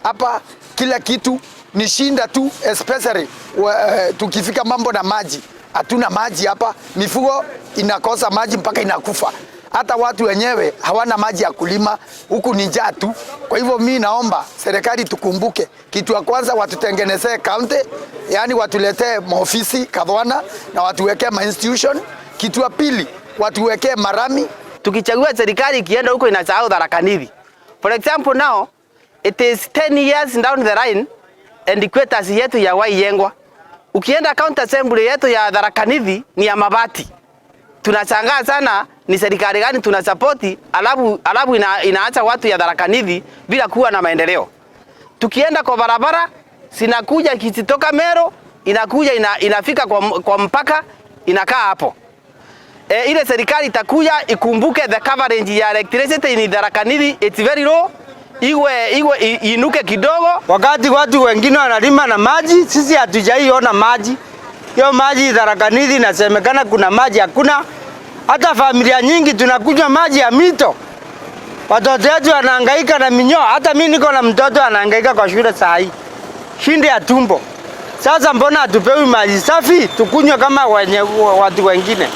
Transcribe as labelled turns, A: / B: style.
A: Hapa kila kitu ni shinda tu, especially tukifika mambo na maji, hatuna maji hapa. Mifugo inakosa maji mpaka inakufa. Hata watu wenyewe hawana maji ya kulima, huku ni njaa tu. Kwa hivyo mi naomba serikali tukumbuke, kitu ya kwanza watutengenezee county, yani watuletee maofisi Kathwana na watuwekee ma institution. Kitu ya pili watuwekee marami.
B: Tukichagua serikali ikienda huko inasahau Tharaka Nithi. For example, now it is 10 years down the line and headquarters yetu haijajengwa. Ukienda county assembly yetu ya Tharaka Nithi ni ya mabati. Tunashangaa sana ni serikali gani tunasapoti, alafu inaacha watu ya Tharaka Nithi bila kuwa na maendeleo. Tukienda kwa barabara zinakuja ikitoka Meru inakuja inafika kwa mpaka inakaa hapo. Ile serikali itakuja ikumbuke the coverage ya electricity in Tharaka Nithi, it's very low, iwe inuke kidogo.
C: Wakati watu wengine wanalima na maji, sisi hatujaiona maji. Hiyo maji Tharaka Nithi inasemekana kuna maji, hakuna. Hata familia nyingi tunakunywa maji ya mito. Watoto wetu wanahangaika na minyoo. Hata mimi niko na mtoto anahangaika kwa shule saa hii, shida ya tumbo. Sasa mbona hatupewi maji safi tukunywe kama wenye watu wengine?